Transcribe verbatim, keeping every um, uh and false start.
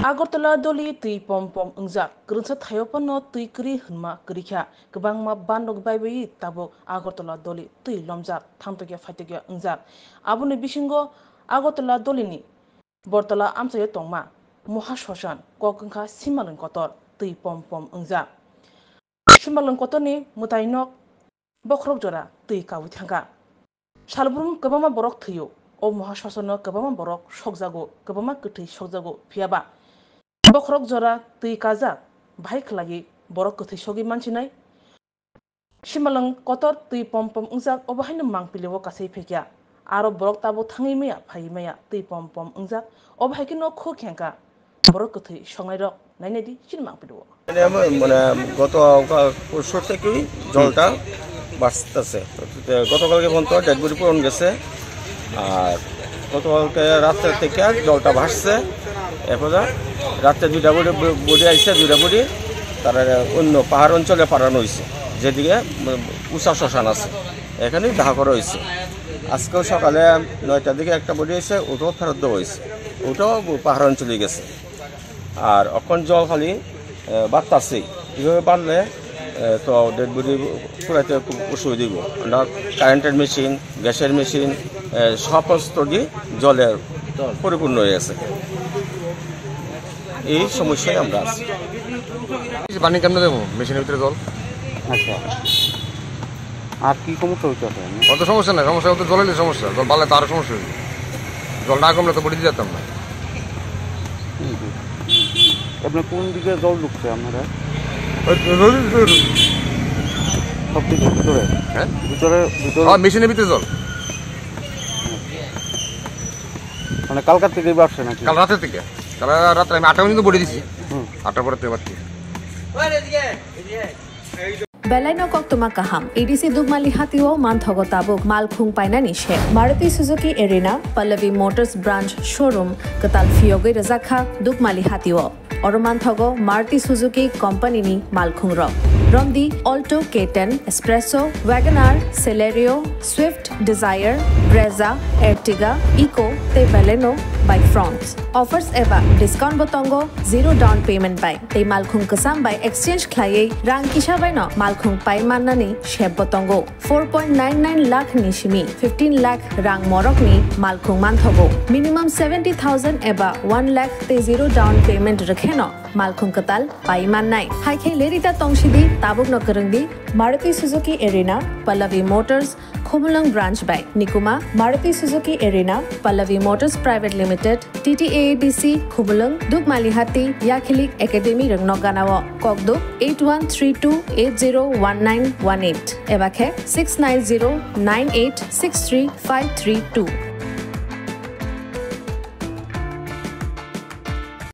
Agartala doli twi pom pom wngjak, kwrwngsa thaio phano twi kwrwi hwnma kwrwikha, kwbangma bandok bai bai tabuk Agartala doli twi lomjak, thangtokya phaitokya wngjak. Aboni bisingo Agartala dolini Bortala amchaio tongma Mohashosan kok wngkha Simalwng kotor twi pom pom wngjak. Simalwng kotorni mwtainok bokhorok jora twi kaui thangkha. Salbrum kwbangma borok thwio, o Mohashosanno kwbangma borok sokjago, kwbangma kwthwi sokjago, phiyaba bokhorok jora twi kajak bahai khlaiwi borok kwthwi sogwi manchinai. Simalwng kotor twi pom pom wngjak, obo haino mangpili o kasai phaikha. Aro borok tabuk thangwi maya, phaiwi maya, twi pom pom wngjak, obo hai kheno khuk hengkha. Borok kwthwi songnairok nainai di chini mangpili o. মানে, মানে, গত পরশু থেকেই জলটা বাড়তেছে। তো গতকালকে পর্যন্ত ডেড বডি পূরণ গেছে। আর গতকালকে রাত্রে থেকে জলটা ভাসছে। এরপরে রাত্রে দুইটা বডি, বডি আইছে, দুইটা বডি তারা অন্য পাহাড় অঞ্চলে পাঠানো হয়েছে, যেদিকে উষা শ্মশান আছে, এখানেই দাহ করা হয়েছে। আজকেও সকালে নয়টার দিকে একটা বডি এসে, ওটাও ফেরত দেওয়া হয়েছে, ওটাও পাহাড় অঞ্চলে গেছে। আর এখন জল খালি, আহ, বাড়তাছে। এভাবে বাড়লে, আহ, তো ডেড বডি পুরাইতে খুব অসুবিধা হইব। আমরা কারেন্টের মেশিন, গ্যাসের মেশিন, আহ, সমস্ত দিয়ে জলে পরিপূর্ণ হয়ে গেছে। এই সমস্যায় আমরা আছি। এই যে পানি কেমনে দেবো? মেশিনের ভিতরে জল। আচ্ছা, আর কি সমস্যা হচ্ছে আপনার? অত সমস্যা নাই, সমস্যা বলতে জলেরই সমস্যা, জল বাড়লে তো আরো সমস্যা হইবে, জল না কমলে তো বডি দিতে পারতাম না। হুম, হুম। আপনার কোন দিকে জল ঢুকছে আপনারা? ওই নদীর ভিতরে ঢুকছে। সব কিছু ভিতরে? হ্যাঁ? ভিতরে, ভিতরে? হ্যাঁ, মেশিনের ভিতরে জল। মানে কালকার থেকে বাড়ছে নাকি? কাল রাতের থেকে, কাল রাত্রে আমি আটটা পর্যন্ত বডি দিছি। হুম। আটটার পরে তো এবার কি? Belai no koktwma kaham. A D C Dukmali hatio manthogo tabuk malkhung painani se. Maruti Suzuki Arena, Pallavi Motors Branch Showroom kwtal phiyogwi rwjakha Dukmali hatio. Oro manthogo Maruti Suzuki Company ni malkhung rok. Romdi Alto K ten, Espresso, Wagon R, Celerio, Swift, Dzire, Brezza, Ertiga, Eeco tei Baleno bai Fronx. Offers eba discount bo tongo, zero down payment bai. Tei malkhung kwcham bai exchange khlaiwi rang kisa bai no malkhung pai mannani sep bo tongo. Four point nine nine lakh ni simi fifteen lakh rang morok ni malkhung manthogo. Minimum seventy thousand eba one lakh tei zero down payment rwkhe no malkhung kwtal pai mannai. Hai khe lerita tongsidi, tabuk no kwrwngdi Maruti Suzuki Arena, Pallavi Motors, Khumulwng Branch bai. Nikuma, Maruti Suzuki Arena, Pallavi Motors Private Limited, T T A A D C, Khumulwng, Dukmalihati, Yakhilik Academy rwngno ganao. Kokduk eight one three two eight zero one nine one eight eba khe six nine zero nine eight six three five three two.